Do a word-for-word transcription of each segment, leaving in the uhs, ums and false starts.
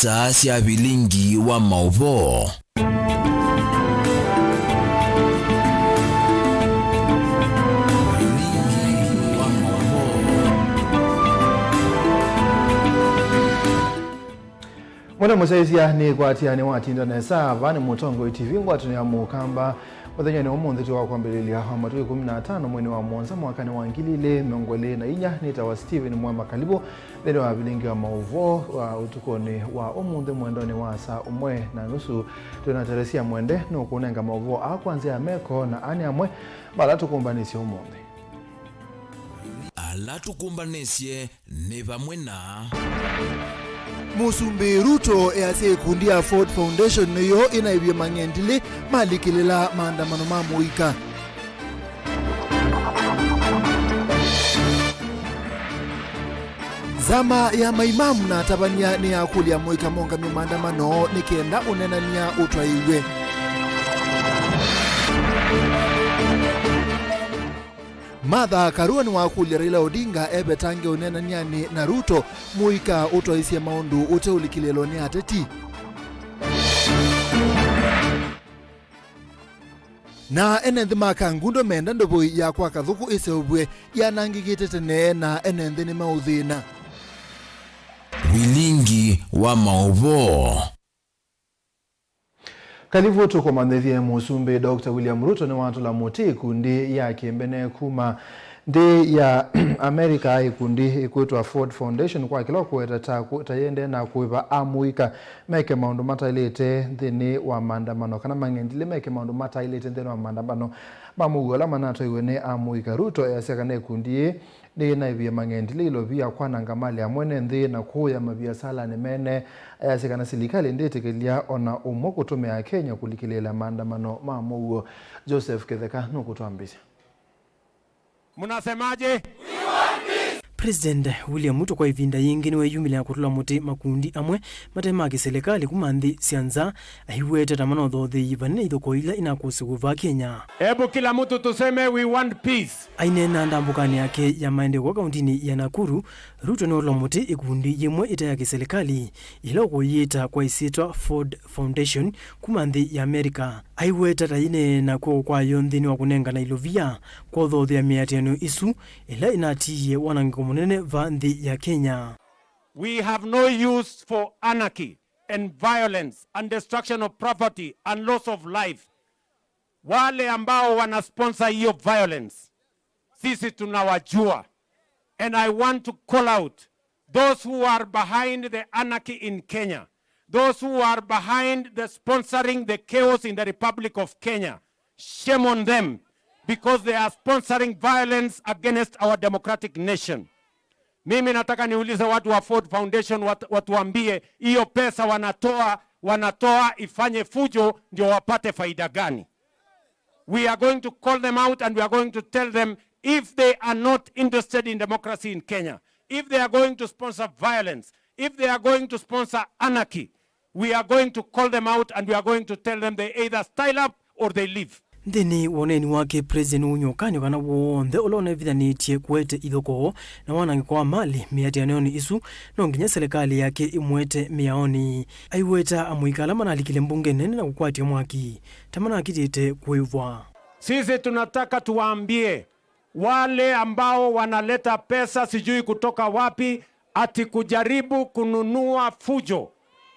Star sya vilingi wa maũvoo. Vilingi wa maũvoo. Mwene mũsyaĩĩsya nĩ kwatia nĩ watinda nesa. Vaa nĩ Mũtongoi T V, ngwatanĩo ya Mũkamba. Mũthenyanĩ wa ũmũnthĩ twĩ wa kwambĩlĩlya wa matukũ ĩkũmi na atano mweinĩ wa mũonza mwakanĩ wa ngili ilĩ mĩongo ĩlĩ na inya. Nĩtawa Stephen Mwema. Karibu nthĩnĩ wa vilingi wa maũvoo wa ũtukũnĩ wa ũmũnthĩ mwendonĩ wa saa ũmwe na nusu. Twĩ na Teresia Mwende nũkũnenga maũvoo aa kwa nzĩa ya meko na ani amwe ma ala tũkũmbanĩsye ũmũnthĩ. Ala tũkũmbanĩsye nĩ vamwe na. Mũsumbĩ Ruto easya ĩkundi ya Ford Foundation nĩyo ĩnaĩvye mang'endilĩ malikĩlĩla maandamano ma mũika. Nzama ya maimamu na atavany'a nĩyakũlya mũika mongamye maandamano nĩ kenda ũneenany'a ũtwaĩw'e. Martha Karua nĩwakũlya Raila Odinga evetange ũneenany'anĩ na Ruto, mũika ũtwaĩsye maũndũ ũteũlikĩlĩĩlwa nĩ ateti. Na ene nthĩ ma Kangundo menda ndũvũi ya kwa Kathũkũ ĩseũvw'e yanangĩkĩte tene na ene nthĩ nĩmaũthĩna. Vilingi wa maũvoo. Kalivu tũkũmanyĩthye. Mũsumbĩ Doctor William Ruto nĩwatũla mũtĩ ĩkundi ya kĩmbene kuma nthĩ ya America, ĩkundi ĩkwĩtwa Ford Foundation, kwa kĩla ũkũweta ta kũ-, ta yĩendee na kũĩva amũika meke maũndũ mataĩlĩte nthĩnĩ wa maandamano, kana mang'endilĩ meke maũndũ mataĩlĩte nthĩnĩ wa maandamano ma mũuo ala manatwaiwe nĩ amũika. Ruto easya kana ĩkundi yĩĩ nĩyĩnaĩvie mang'endilĩ ilovia kwananga malĩ ya mwene nthĩ na kũũya maviasalanĩ mene. Ayasya kana silikalĩ ndĩtĩkĩlya ona ũmwe kũtũmĩa Akenya kũlikĩlĩĩla maandamano ma mũuo. Joseph Kĩtheka nũkũtwambĩsya. Mnasemaje? President William Ruto kwa ĩvinda yĩngĩ nĩweyumĩlya kũtũla mũtĩ makundi amwe mate ma kĩsilikalĩ kuma nthĩ sya nza, aiweta ta manothothei vanene ithokoo ila inakũsĩw'e vaa Kenya. Hebu kila mtu tuseme, "We want peace." Aineena ndambũkanĩ yake ya maendeeo kaũntĩnĩ ya Nakuru, Ruto nĩwatũla mũtĩ ĩkundi yĩmwe ĩte ya kĩsilikalĩ ĩla ũkũyĩta kwa ĩsyĩtwa Ford Foundation kuma nthĩ ya America. Aiweta ta yĩneena kw'oko kwayo nthĩnĩ wa kũnengana ilovia kwothothea mĩatĩanĩo ĩsu ĩla ĩnatiie wanangĩko mũnene vaa nthĩ ya Kenya. We have no use for anarchy and violence and destruction of property and loss of life. Wale ambao wanasponsor hiyo violence, sisi tunawajua. And I want to call out those who are behind the anarchy in Kenya, those who are behind the sponsoring the chaos in the Republic of Kenya. Shame on them, because they are sponsoring violence against our democratic nation. Mimi nataka niulize watu wa Ford Foundation, wat-, watuambie hiyo pesa wanatoa, wanatoa ifanye fujo ndio wapate faida gani? We are going to call them out and we are going to tell them, if they are not interested in democracy in Kenya, if they are going to sponsor violence, if they are going to sponsor anarchy, we are going to call them out and we are going to tell them they either style up or they leave. Nthĩnĩ wa ũneeni wake, President ũny'okanyo kana w'o w'onthe ũla ũnevithanĩtye kũete ithokoo na wanangĩko wa malĩ mĩatĩanĩonĩ ĩsu, no nginya silikalĩ yake ĩmũete mĩaonĩ. Aiweta amũika ala manalikile mbunge nene na kũkwatya mwaki ta manakitĩte kũĩvwa. Sisi tunataka tuwaambie wale ambao wanaleta pesa sijui kutoka wapi, ati kujaribu kununua fujo,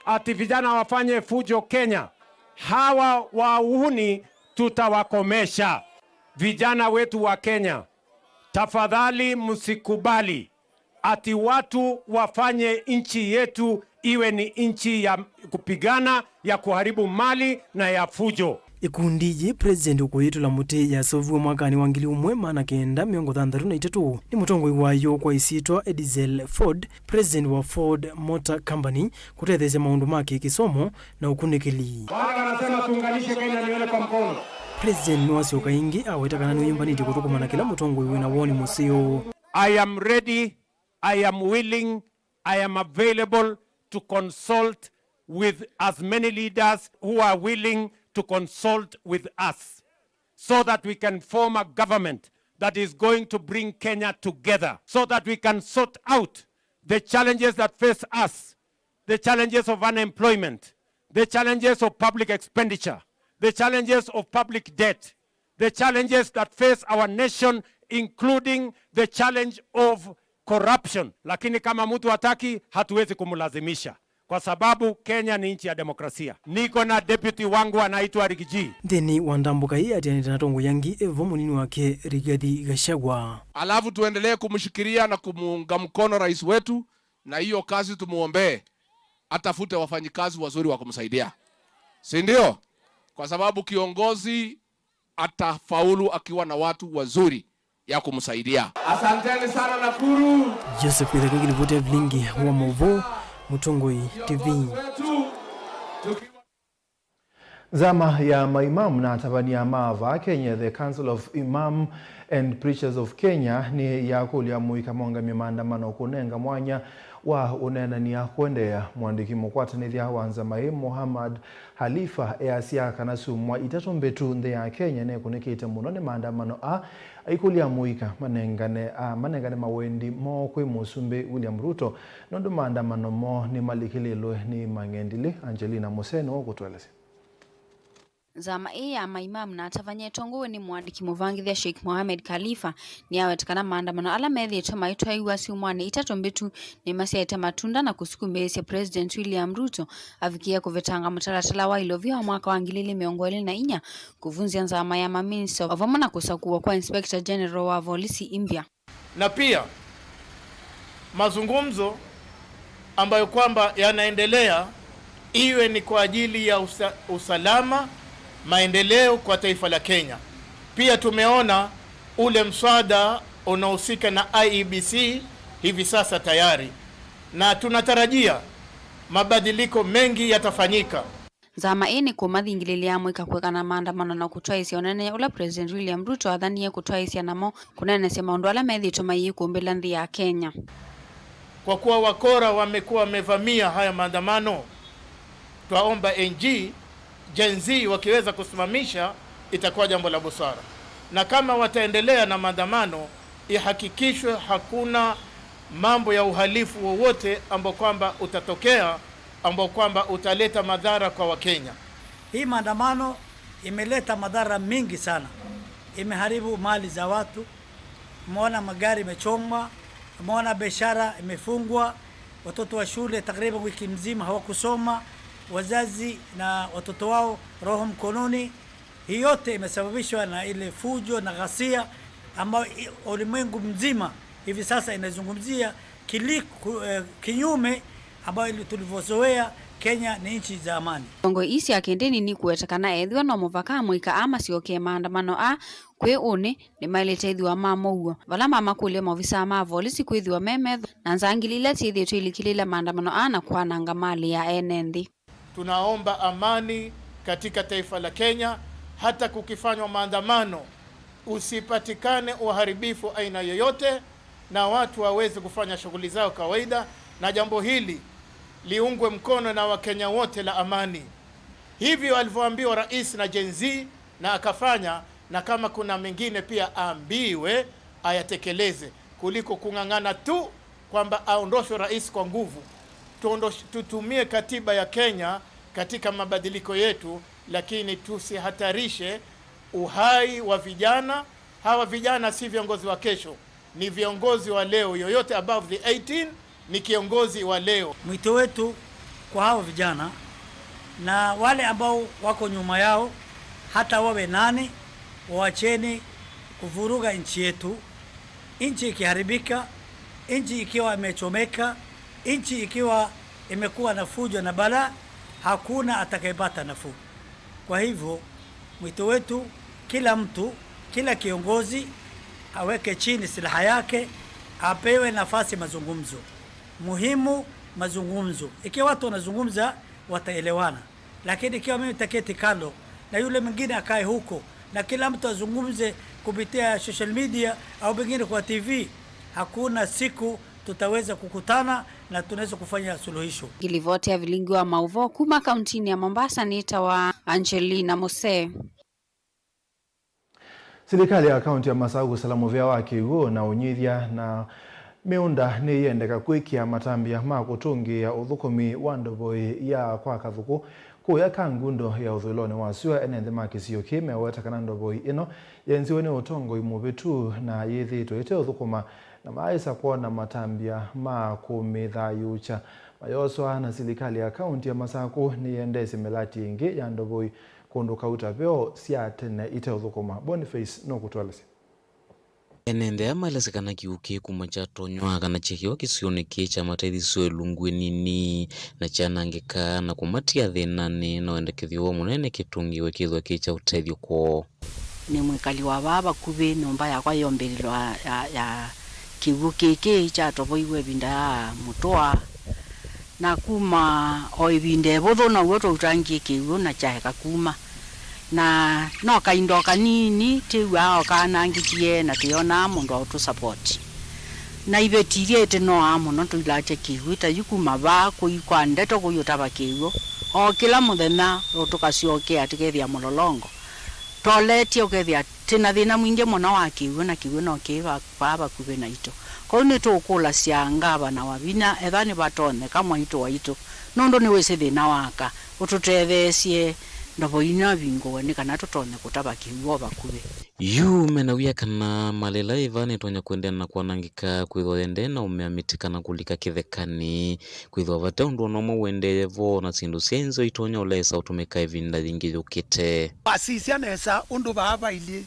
ati vijana wafanye fujo Kenya. Hawa wahuni tutawakomesha. Vijana wetu wa Kenya, tafadhali msikubali ati watu wafanye nchi yetu iwe ni nchi ya kupigana, ya kuharibu mali na ya fujo. Ĩkundi yĩ President ũkũyĩtũla mũtĩ yaseũviw'e mwakanĩ wa ngili ũmwe maana kenda mĩongo thanthatũ na itatũ nĩ mũtongoi wayo kwa ĩsyĩtwa Edsel Ford, President wa Ford Motor Company, kũtetheesya maũndũ ma kĩkĩsomo na ũkunĩkĩli. Wale wanasema tuunganishe Kenya, nione kwa mkono. President nĩwasyoka ĩngĩ aweta kana nĩwĩyũmbanĩtye kũthũkũma na kĩla mũtongoi wĩ na woni mũseo. I am ready, I am willing, I am available to consult with as many leaders who are willing to consult with us, so that we can form a government that is going to bring Kenya together, so that we can sort out the challenges that face us the challenges of unemployment, the challenges of public expenditure, the challenges of public debt, the challenges that face our nation, including the challenge of corruption. Lakini kama mtu hataki, hatuwezi kumlazimisha, kwa sababu Kenya ni nchi ya demokrasia. Niko na deputy wangu anaitwa Riggy G. Nthĩnĩ wa ndambũka ĩĩ, atianĩte na atongoi angĩ, vo mũnini wake Rigathi Gachagua. Alafu tuendelee kumshikilia na kumuunga mkono rais wetu, na hiyo kazi tumuombee, atafute wafanyikazi wazuri wa kumsaidia, si ndio? Kwa sababu kiongozi atafaulu akiwa na watu wazuri ya kumsaidia. Asanteni sana Nakuru. Joseph Githeko, ngilivoti ya vilingi wa mauvoo, Mũtongoi T V. Nzama ya maimamu na atavany'a ma vaa Kenya, the Council of Imam and Preachers of Kenya, nĩ yakũlya mũika maũngamye maandamano kũnenga mwanya wa ũneenany'a kũendeea. Mũandĩki mũkwatanĩthya wa nzama ĩĩ, Muhammad Halifa, easya kana syumwa itatũ mbĩtu nthĩ ya Kenya nĩkũnĩkĩte mũno nĩ maandamano aa, aikũlya mũika manengane, a, manengane mawendi moo kwĩ Mũsumbĩ William Ruto, nũndũ maandamano moo nĩmalikĩlĩlwe nĩ mang'endilĩ. Angelina Musee nĩwe ũkũtũelesya. Nzama ĩĩ ya maimamu na atavany'a ĩtongoew'e nĩ mũandĩki mũvangĩthya Sheikh Mohamed Khalifa nĩyaweta kana maandamano ala methĩĩtwe maitwaĩwa syumwanĩ itatũ mbĩtu nĩmasyaĩte matunda na kũsukumĩĩsya President William Ruto avikĩe kũvetanga mũtalatala wa ilovia wa mwaka wa ngili ilĩ mĩongo ĩlĩ na inya, kũvunzya nzama ya maminista, o vamwe na kũsakũwa kwa Inspector General wa volisi ĩmya. Na pia mazungumzo ambayo kwamba yanaendelea iwe ni kwa ajili ya usa-, usalama, maendeleo kwa taifa la Kenya. Pia tumeona ule mswada unaohusika na I E B C hivi sasa tayari, na tunatarajia mabadiliko mengi yatafanyika. Nzama ĩĩ nĩkũmathingĩlĩlĩaa mũika kũekana na maandamano na kũtwaĩĩsya ũneenany'a ũla President William Ruto athanie kũtwaĩĩsya namo, kũneenesya maũndũ ala methĩĩtwe mayĩkũmbĩla nthĩ ya Kenya. Kwa kuwa wakora wamekuwa wamevamia haya maandamano, twaomba N G, Gen Z wakiweza kusimamisha, itakuwa jambo la busara. Na kama wataendelea na maandamano, ihakikishwe hakuna mambo ya uhalifu wowote ambao kwamba utatokea, ambao kwamba utaleta madhara kwa Wakenya. Hii maandamano imeleta madhara mingi sana. Imeharibu mali za watu. Umeona magari imechomwa, umeona biashara imefungwa, watoto wa shule takriban wiki mzima hawakusoma, wazazi na watoto wao roho mkononi. Hii yote imesababishwa na ile fujo na ghasia ambayo i-, ulimwengu mzima hivi sasa inazungumzia kili-, ku-, eh, kinyume ambayo ili-, tulivyozoea. Kenya ni nchi za amani. Ndongoi ii sya kĩndĩni nikũweta kana ethĩwa no mũvaka amũika aa masyokee maandamano aa, kwĩ ũnĩ nĩmaĩlĩte ĩthĩwa ma mũuo, vala mamakũlya maovisaa ma volisi kwĩthĩwa me metho na nzangili ila syĩthĩĩtwe ilikĩlĩĩla maandamano aa na kwananga malĩ ya ene nthĩ. Tunaomba amani katika taifa la Kenya, hata kukifanywa maandamano, usipatikane uharibifu aina yoyote, na watu waweze kufanya shughuli zao kawaida, na jambo hili liungwe mkono na Wakenya wote la amani. Hivyo alivyoambiwa rais na Gen Z, na akafanya, na kama kuna mengine pia aambiwe ayatekeleze, kuliko kung'ang'ana tu kwamba aondoshwe rais kwa nguvu. Tuondosh-, tutumie katiba ya Kenya katika mabadiliko yetu, lakini tusihatarishe uhai wa vijana. Hawa vijana si viongozi wa kesho, ni viongozi wa leo. Yoyote above the eighteen ni kiongozi wa leo. Mwito wetu kwa hao vijana na wale ambao wako nyuma yao, hata wawe nani, waacheni kuvuruga nchi yetu. Nchi ikiharibika, nchi ikiwa imechomeka, nchi ikiwa imekuwa na fujo na balaa, hakuna atakayepata nafuu. Kwa hivyo, mwito wetu, kila mtu, kila kiongozi aweke chini silaha yake, apewe nafasi mazungumzo. Muhimu mazungumzo. Ikiwa watu wanazungumza, wataelewana. Lakini ikiwa mimi nitaketi kando na yule mwingine akae huko na kila mtu azungumze kupitia social media au pengine kwa T V, hakuna siku tutaweza kukutana na tunaweza kufanya suluhisho. Ngilivoti ya vilingi wa mauvoo kuma kauntinĩ ya Mombasa nĩtawa Angelina Mose. Silikalĩ ya kaunti ya Masaku kũsala mũvĩa wa kĩw'ũ na ũnyivya na Mĩũnda nĩyĩendeka kwĩkĩa matambya ma kũtũngĩĩa ũthũkũmi wa ndovoi ya kwa Kathũkũ kũya Kangundo ya ũthũĩlonĩ wa syũa. Ene nthĩ ma kĩsio kĩĩ meweta kana ndovoi ĩno yenziwe nĩ ũtongoi mũvĩtu na yĩthĩĩtwe ĩteũthũkũma, na maaĩsa kwona matambya ma kũmĩthayũũkya. Mayoswa na silikalĩ ya kaũnti ya Masakũ nĩyendeesye mĩlati ĩngĩ ya ndovoi kũndũ kauta veo sya tene iteũthũkũma. Boniface nũkũtũelesya. Ene nthĩ aya maelesya kana kĩw'ũ kĩĩ kuma kyatonywa kana kyekiwa kĩsionĩ kĩĩ kya Mataithi syo ĩlungu ĩnini na kyanangĩka na kũmatia thĩnanĩ, na wendekethyo wa mũnene kĩtũngĩwe kĩthwa kĩ kya ũtethyo kwoo. Nĩ mwĩkali wa vaa vakuvĩ, nyũmba yakwa yombĩlĩlwa ya, ya kĩw'ũ kĩkĩ kyatovoiwe ĩvinda ya mũtũa. Na kuma o ĩvinda ĩvũthũ now'o twautangie kĩw'ũ na kyaeka kuma. Na no kaindo kanini twĩw'aa o kanangĩkie na tũyonaa mũndũ wa ũtũ support. Na iveti iria ĩtĩnoaa mũno tũilatya kĩw'ũ ta yu kuma vaa kũi kwa ndeto kũi ũtava kĩw'ũ. O kĩla mũthenya tũkasyokea tũkethĩa mũlolongo. Toletye ũkethĩa twĩ na thĩna mwingĩ mũno wa kĩw'ũ, na kĩw'ũ no kĩĩ va-, vaa vakuvĩ naitũ. Kwoou nĩtũũkũlasya ngavana Wavinya ethĩwa nĩvatonyeka mwaitũ waitũ, nũndũ nĩwĩsĩ thĩna wa aka, ũtũtetheesye ndovo ino ĩvingũwe nĩ kana tũtonye kũtava kĩw'ũ o vakuvĩ. Yu mena wia kana malĩ ĩla yĩ vaa nĩtonya kũendeea na kwanangĩka, kwĩthwa yendee na ũmea mĩtĩ kana kũlika kĩthekanĩ. Kwĩthĩwa vate ũndũ o na ũmwe ũendee vo, na syĩndũ sya nzeo itonya ũlesa ũtũmĩka ĩvinda yĩngĩ yũkĩte. Wasisya nesa ũndũ vaa vailyĩ.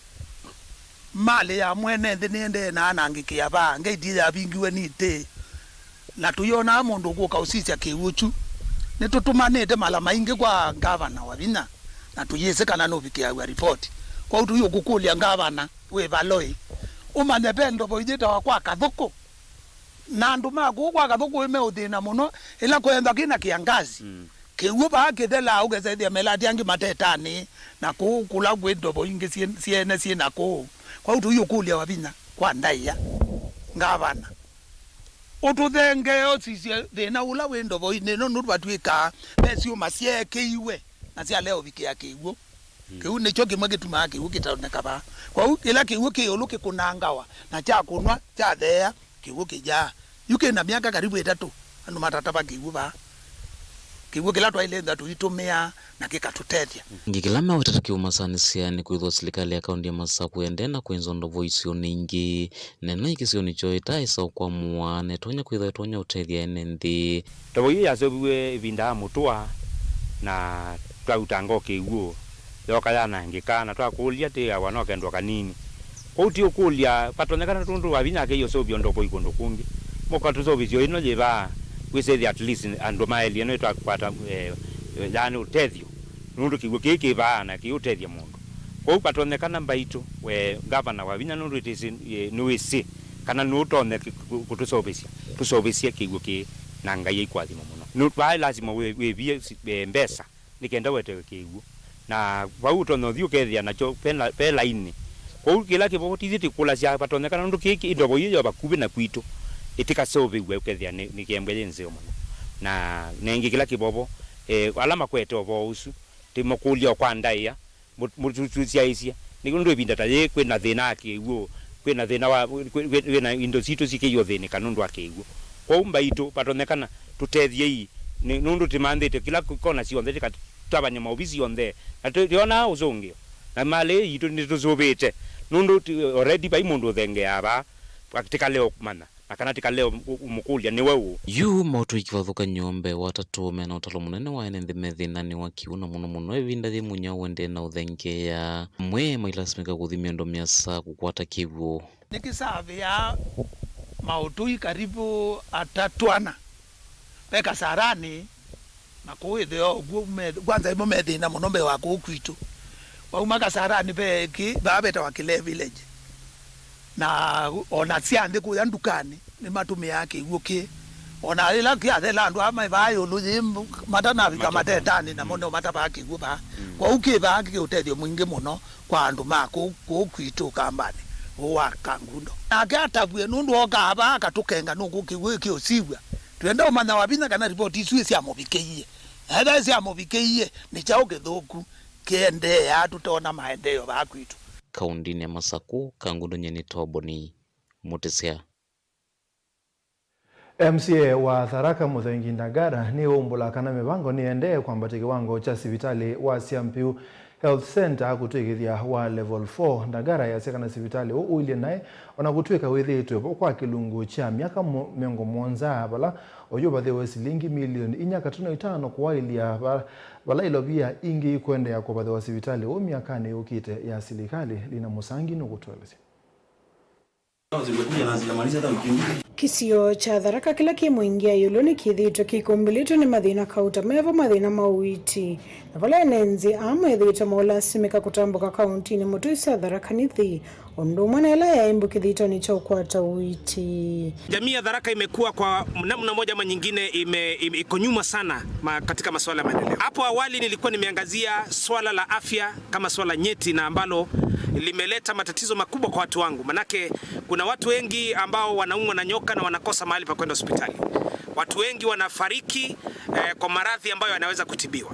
Malĩ ya mwene nthĩ nĩendee na anangĩkĩa vaa, ngeti yavingiwe nĩ itĩ, na tũyonaa mũndũ ũkũka ũsisya kĩw'ũ kyu. Nĩtũtũmanĩte mala maingĩ kwa ngavana Wavinya, na tũyĩsĩ kana nũvikĩaw'a ripoti. Kwoou tũyũkũkũlya ngavana, wĩ valoi, ũmanye ve ndovo iyĩtawa kwa Kathũkũ. Na andũ ma kũu kwa Kathũkũ meũthĩna mũno, ĩla kũenthwa kĩna kĩangazi. Mm. Kĩw'ũ vaa kĩthelaa, ũkesa ĩthĩa melati angĩ matetanĩ, na kũu kũla kwĩ ndovo ingĩ syĩ-, syene syĩ na kũu. Kwoou tũiũkũlya Wavinya kwa ndaĩa, ngavana, ũtũthengee ũsisye thĩna ũla wĩ ndovoinĩ ĩno, nũndũ vatw'ĩkaa ve syũma syeekĩiwe na syalea ũvikĩa kĩw'ũ. Mm. Kĩu nĩkyo kĩmwe kĩtumaa kĩw'ũ kĩtoneka vaa. Kwoou kĩla kĩw'ũ kĩ ĩũlũ kĩkũnangawa, na kyakũnwa, kyatheea, kĩw'ũ kĩyaa. Yu kĩ na myaka karibu ĩtatũ, andũ matatava kĩw'ũ vaa. Kĩw'ũ kĩla twaĩle ĩthwa tũitũmĩa na kĩkatũtethya. Ĩngĩ kĩla mewetete kĩũmasanĩsya nĩ kwĩthĩwa silikalĩ ya kaũnti ya Masakũ ĩendee na kwĩnza ndovo isionĩ ingĩ, na ĩno yĩ kĩsionĩ kyoo ĩtaaĩsa ũkwamũa, na ĩtonya kwĩthĩwa ĩtonya ũtethya ene nthĩ. Ndovo ĩyo yaseũviw'e ĩvinda ya mũtũa, na twautanga o kĩw'ũ, yooka yanangĩka, na twakũlya tĩawa no kendũ kanini. Kwoou ti ũkũlya, vatonyekana nũndũ Wavinya akĩie ũseũvya ndovo ĩ kũndũ kũngĩ. Mũka tũseũvĩsyo ĩno yĩ vaa, wĩsĩthya at least andũ ma area ĩno ĩtwakwata, eh, eh, yaani ũtethyo, nũndũ kĩw'ũ kĩĩ kĩ vaa na kĩũtethya mũndũ. Kwoou vatonyekana mbaitũ, we ngavana Wavinya, nũndũ it is, eh, nĩwĩsĩ kana nũũtonya kĩ-, kũ-, kũtũseũvĩsya, tũseũvĩsye kĩw'ũ kĩĩ, na Ngai aikũathima mũno. Nũ-, vaa lasima wĩ-, wĩvie si-, eh, mbesa nĩ kenda ũetewe kĩw'ũ. Na vau ũtonya ũthi ũkethĩa nakyo ve la-, ve lainĩ. Kwoou kĩla kĩvovo tithĩ tĩkũlasya vatonyekana, nũndũ kĩĩ kĩ-, ndovo ĩyo yo vakuvĩ na kwitũ, ĩtĩkaseũvĩw'e ũkethĩa nĩ, nĩ kĩembwe yĩ nzeo mũno. Na, na ĩngĩ kĩla kĩvovo, eh, ala makwete ũvoo ũsu, tĩmũkũlya o kwa ndaĩa, mũ-, mũtũsyaĩĩsye, nĩ ũndũ ĩvinda ta yĩĩ kwĩ na thĩna wa kĩw'ũ, kwĩ na thĩna wa, kwĩ, kwĩ, kwĩ na indo sitũ sikĩie ũthĩnĩka nũndũ wa kĩw'ũ. Kwoou mbaitũ, vatonyekana, tũtetheei, nĩ, nũndũ tĩmanthĩte kĩla kona syonthe, tĩkatavany'a maovisi onthe, na tũyonaa ũsũngĩo, na malĩ yitũ nĩtũsũvĩte, nũndũ tĩ-, already vai mũndũ ũthengeaa vaa, tĩkalee ũmanya. Na kana tĩkalee ũm-, ũ-, ũmũkũlya nĩwe ũ? Yu maũtũi kĩvathũkany'o mbee wa atatũ me na ũtalo mũnene wa ene nthĩ me thĩnanĩ wa kĩw'ũ, na mũno mũno ĩvinda yĩ mũnyao ũendee na ũthengeea. Amwe mailasimĩka kũthi mĩondo mĩasa kũkwata kĩw'ũ. Nĩkĩsavĩaa maũtũi karibu atatũ ana ve Kasarani, na kũu ĩtheo ũkw'o me-, kwanza ĩmo me thĩna mũno mbee wa kũu kwitũ. Wauma Kasarani ve kĩ, vaa vetawa Kĩlee Village. Na o na sya nthĩ kũya ndukanĩ, nĩmatũmĩaa kĩw'ũ kĩĩ. O na ĩla kĩathela andũ aa me vaa ĩũlũ yĩ, matanavika matetanĩ, namo nĩo matavaa kĩw'ũ vaa. Mm. Kwoou kĩ vaa kĩ ũtethyo mwingĩ mũno kwa andũ ma kũu, kũu kwitũ Kambanĩ, ũũ wa Kangundo. Nake atavw'e nũndũ ookaa vaa akatũkenga nũkũ kĩw'ũ kĩũsiw'a. Twenda ũmanya Wavinya kana ripoti isu ĩsyamũvikĩie. Na ethĩwa ĩsyamũvikĩie, nĩ kyaũ kĩthũku kĩendeea tũtoona maendeeo vaa kwitũ? Kaũndĩnĩ ya Masakũ, Kangundo, nyie nĩ Toboni Mũtĩsya. M C A wa Tharaka Muthengi Ndagara nĩwaumbũla kana mĩvango nĩendee kwambatya kĩwango kya sivitalĩ wa Siampiu Health Centre kũtw'ĩkĩthya wa level four. Ndagara easya kana sivitalĩ ũũ ũilye naĩ, ona kũtw'ĩka wĩthĩĩtwe vo kwa kĩlungu kya myaka mũ-, mĩongo mũonza, vala ũyũvathĩwe silingi milioni inya katono itano kũaĩlya va-, vala ilovia ingĩ ikũendeea kũvathĩwa sivitalĩ ũũ myakanĩ yũkĩte ya silikalĩ. Lina Mũsangi nũkũtũelesya. Kĩsio kya Tharaka kĩla kĩ Mũingia ĩũlũ nĩkĩthĩĩtwe kĩkũmbĩlĩtwe nĩ mathĩna kauta mevo mathĩna ma ũiiti, na vala ene nzĩ aa methĩĩtwe maũlasimĩka kũtambũka kauntinĩ mũtũi sya Tharaka Nithi, ũndũ ũmwe na ĩla yaĩ mbũkĩthitoni kya ũkwata ũiiti. Jamii ya Tharaka imekuwa kwa namna moja ama nyingine ime-, ime-, iko nyuma sana ma-, katika masuala ya maendeleo. Hapo awali nilikuwa nimeangazia swala la afya kama swala nyeti na ambalo limeleta matatizo makubwa kwa watu wangu. Manake kuna watu wengi ambao wanaumwa na nyoka na wanakosa mahali pa kwenda hospitali. Watu wengi wanafariki, eh, kwa maradhi ambayo yanaweza kutibiwa.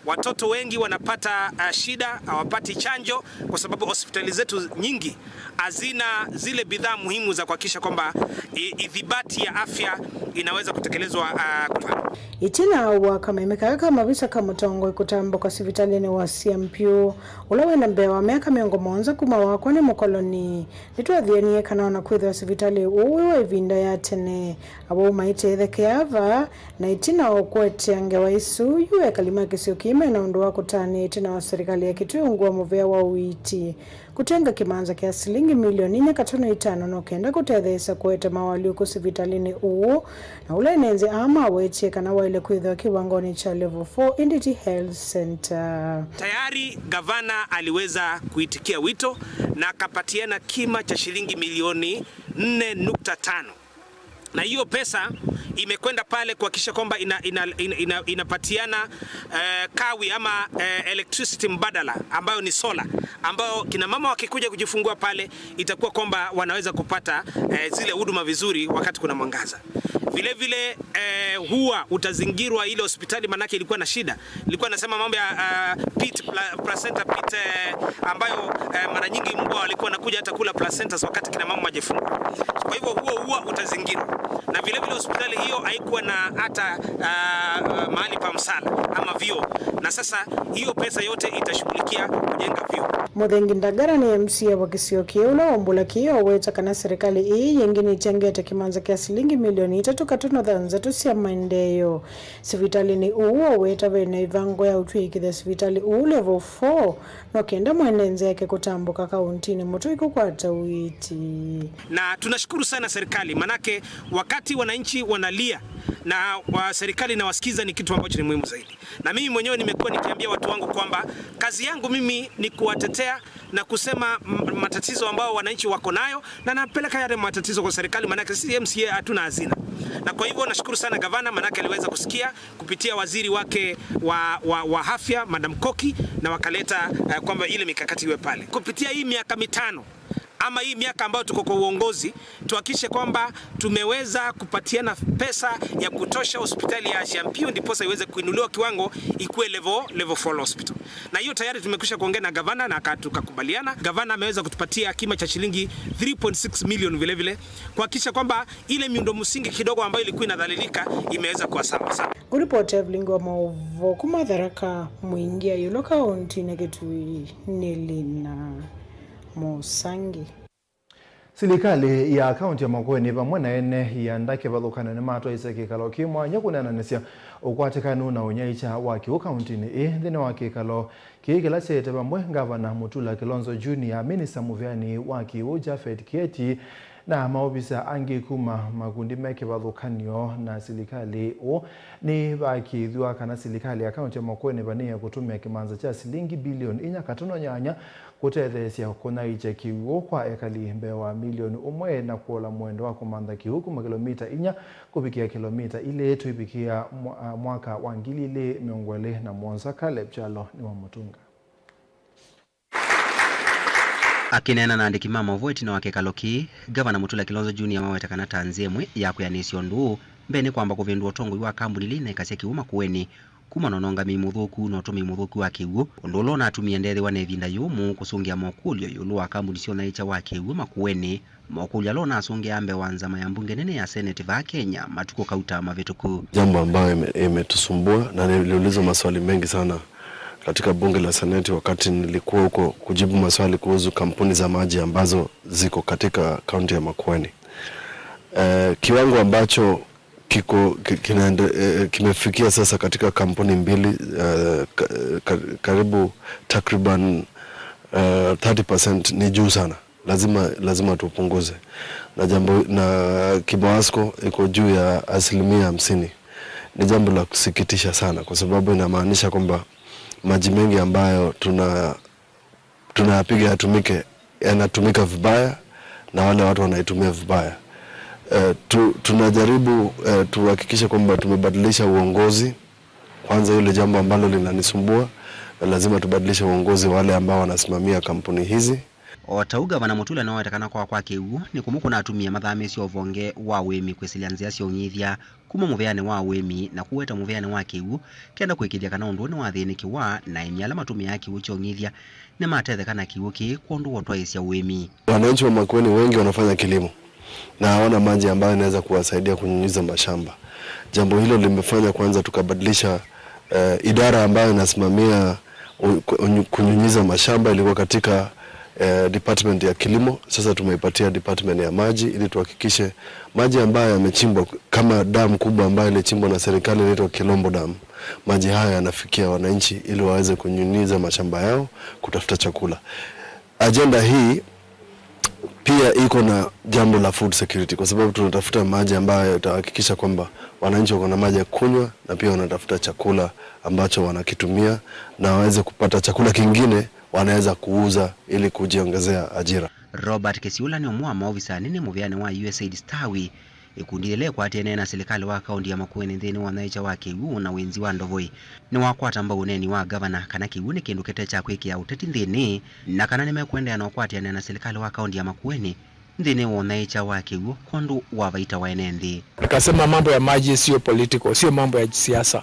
Watoto wengi wanapata, eh, shida, hawapati chanjo kwa sababu hospitali zetu nyingi hazina zile bidhaa muhimu za kuhakikisha kwamba i-, ithibati ya afya inaweza kutekelezwa, ah, kwa. Ĩtina wa kameme kaka ka mavisa ka mũtongoi kũtambũka sivitalĩnĩ wa Siampiu, ũla wĩ na mbee wa myaka mĩongo mũonza kuma wakwa nĩ mũkoloni, nĩtwathianie kana ona kwĩthĩwa sivitalĩ ũũ wĩ wa ĩvinda ya tene. Awau maitethekea ava, na ĩtina wa kũetea ngewa ĩsu, yu ekali ma kĩsio kĩĩ mena ũndũ wa kũtanĩa ĩtina wa serikali ya Kitui ungu wa mũvea wa ũiiti kũtenga kĩmanza kya silingi milioni inya katono itano no kenda kũtetheesya kũete mawalyũku sivitalĩnĩ ũũ, na ũla ene nzĩ aa mawetie kana waĩle kwĩthĩwa kĩwangonĩ kya level four Inditi Health Center. Tayari gavana aliweza kuitikia wito na akapatiana kima cha shilingi milioni nne nukta tano. Na hiyo pesa imekwenda pale kuhakikisha kwamba ina-, ina-, ina-, ina-, inapatiana, eh, kawi ama, eh, electricity mbadala ambayo ni solar, ambayo kina mama wakikuja kujifungua pale itakuwa kwamba wanaweza kupata, eh, zile huduma vizuri wakati kuna mwangaza. Vile vile, eh, huwa utazingirwa ile hospitali, manake ilikuwa na shida. Ilikuwa nasema mambo ya, ah, pit, pla-, placenta pit, eh, ambayo, eh, mara nyingi mbwa walikuwa wanakuja hata kula placentas wakati kina mama wajifungua. Kwa hivyo huo huwa utazingirwa. Na vile vile hospitali hiyo haikuwa na hata, ah, mahali pa msala ama vyoo. Na sasa hiyo pesa yote itashughulikia kujenga vyoo. Muthengi Ndagara nĩ M C A wa kĩsio kĩĩ ũla waumbũla kĩĩ aweta kana serikali ĩĩ yĩngĩ nĩtengete kĩmanza kya silingi milioni itatũ katono thanthatũ sya maendeeo. Sivitalĩnĩ ũũ waweta ve na ĩvango ya ũtw'ĩkĩthya sivitalĩ ũũ level four, no kenda mwene nzĩ yake kũtambũka kauntinĩ mũtũi kũkwata ũiiti. Na tunashukuru sana serikali, manake wakati wananchi wanalia na wa serikali inawasikiza ni kitu ambacho ni muhimu zaidi. Na mimi mwenyewe nimekuwa nikiambia watu wangu kwamba kazi yangu mimi ni kuwatetea na kusema m-, matatizo ambayo wananchi wako nayo, na napeleka yale matatizo kwa serikali, maanake sisi M C A hatuna hazina. Na kwa hivyo nashukuru sana gavana, maanake aliweza kusikia kupitia waziri wake wa, wa, wa afya, Madam Koki, na wakaleta, eh, kwamba ile mikakati iwe pale. Kupitia hii miaka mitano, ama hii miaka ambayo tuko kwa uongozi, tuhakikishe kwamba tumeweza kupatiana pesa ya kutosha hospitali ya Siampiu, ndiposa iweze kuinuliwa kiwango ikuwe level, level four hospital. Na hiyo tayari tumekwisha kuongea na gavana na aka-, tukakubaliana. Gavana ameweza kutupatia kima cha shilingi three point six million vile vile, kuhakikisha kwamba ile miundo msingi kidogo ambayo ilikuwa inadhalilika imeweza kuwa sawa sawa. Kuripoti Evelyn wa Maũvoo kuma Tharaka, Mwingi Ayũlũ, kauntinĩ Kitui, nĩ Lina Mũsangi. Silikalĩ ya kaunti ya Makueni vamwe na ene ianda kĩvathũkany'o nĩmatwaisye kĩkalo kĩ mwanya kũneenanĩsya ũkwatĩkanu na ũnyaĩĩkya wa kĩw'ũ kauntinĩ ĩĩ. Nthĩnĩ wa kĩkalo kĩĩ kĩla kyaĩte vamwe, Ngavana Mutula Kilonzo Junior, minista mũvĩanĩ wa kĩw'ũ Japhet Kieti, na maovisa angĩ kuma makundi me kĩvathũkany'o na silikalĩ ũũ, nĩvakĩĩthw'a kana silikalĩ ya kaunti ya Makueni vanĩĩe kũtũmĩa kĩmanza kya silingi bilioni inya katono nyanya kũtetheesya kũnyaĩĩkya kĩw'ũ kwa ekali mbee wa milioni ũmwe na kũola mũendo wa kũmantha kĩw'ũ kuma kĩlomita inya kũvikĩa kĩlomita ilĩ tũivikĩa mwa-, mwaka wa ngili ilĩ mĩongo ĩlĩ na mũonza. Caleb Kyalo nĩwamũtũnga. Akĩneena na andĩki ma maũvoo ĩtina wa kĩkalo kĩĩ, Ngavana Mutula Kilonzo Junior aweta kana ta nzĩa ĩmwe ya kwĩanĩsya ũndũ ũũ, mbee nĩ kwamba kũvĩndũa ũtongoi wa kambuni ila inaĩkasya kĩw'ũ Makueni, kumana na ũngamĩi mũthũku na ũtũmĩi mũthũku wa kĩw'ũ, ũndũ ũla ũnatumie ndethĩwa na ĩvinda yũmũ kũsũngĩa mokũlyo ĩũlũ wa kambuni sya ũthaĩkya wa kĩw'ũ Makueni, mokũlyo ala ũnasũngĩa mbee wa nzama ya mbunge nene ya Senate vaa Kenya matukũ kauta mavĩtũku. Jambo ambayo ime-, imetusumbua na niliulizwa maswali mengi sana katika bunge la Seneti wakati nilikuwa huko kujibu maswali kuhusu kampuni za maji ambazo ziko katika kaunti ya Makueni. Eh, kiwango ambacho kiko, ki-, kinaende-, eh, kimefikia sasa katika kampuni mbili, eh, ka-, ka-, karibu takriban, eh, thirty percent ni juu sana. Lazima, lazima tupunguze. Na jambo, na kimawasko iko juu ya asilimia hamsini. Ni jambo la kusikitisha sana, kwa sababu inamaanisha kwamba maji mengi ambayo tuna-, tunayapiga yatumike, yanatumika vibaya na wale watu wanaitumia vibaya. Eh, tu-, tunajaribu, eh, tuhakikishe kwamba tumebadilisha uongozi. Kwanza, hilo jambo ambalo linanisumbua, na lazima tubadilishe uongozi wale ambao wanasimamia kampuni hizi. O ta ũu, Gavana Mutula nĩwawetekana kwa kwa kĩw'ũ nĩ kũmwe kũnatumie mathamĩsya ũvonge wa ũĩmi kwĩsĩlya nzĩa sya ũng'ithya kuma mũvĩanĩ wa ũĩmi na kũweta mũvĩanĩ wa kĩw'ũ, kenda kũĩkĩĩthya kana ũndũ ũũ nĩwathĩnĩkĩwa, na aĩmi ala matũmĩaa kĩw'ũ kya ũng'ithya nĩmatetheka na kĩw'ũ kĩĩ kwondũ wa ũtwaĩĩsya ũĩmi. Wananchi wa Makueni wengi wanafanya kilimo na hawana maji ambayo inaweza kuwasaidia kunyunyiza mashamba. Jambo hilo limefanya kwanza tukabadilisha, eh, idara ambayo inasimamia u-, ku-, unyu-, kunyunyiza mashamba ilikuwa katika, eh, department ya kilimo. Sasa tumeipatia department ya maji ili tuhakikishe maji ambayo yamechimbwa, kama dam kubwa ambayo ilichimbwa na serikali inaitwa Kilombo Dam, maji haya yanafikia wananchi ili waweze kunyunyiza mashamba yao kutafuta chakula. Ajenda hii pia iko na jambo la food security, kwa sababu tunatafuta maji ambayo yatahakikisha kwamba wananchi wako na maji ya kunywa na pia wanatafuta chakula ambacho wanakitumia na waweze kupata chakula kingine wanaweza kuuza ili kujiongezea ajira. Robert Kisiula nĩ ũmwe wa maovisa anene mũvĩanĩ wa U S A I D Stawi, ĩkundi yĩla ĩkwatĩanĩe na silikalĩ wa kaũnti ya Makueni nthĩnĩ wa ũthaĩkya wa kĩw'ũ na wĩnzi wa ndovoi. Nĩwakwata mbau ũneeni wa ngavana kana kĩw'ũ nĩ kĩndũ kĩte kya kwĩkĩa ũteti nthĩnĩ, na kana nĩmekũendeea na ũkwatĩanĩa na silikalĩ wa kaũnti ya Makueni nthĩnĩ wa ũthaĩkya wa kĩw'ũ kwondũ wa vaita wa ene nthĩ. Nikasema mambo ya maji sio political, sio mambo ya siasa,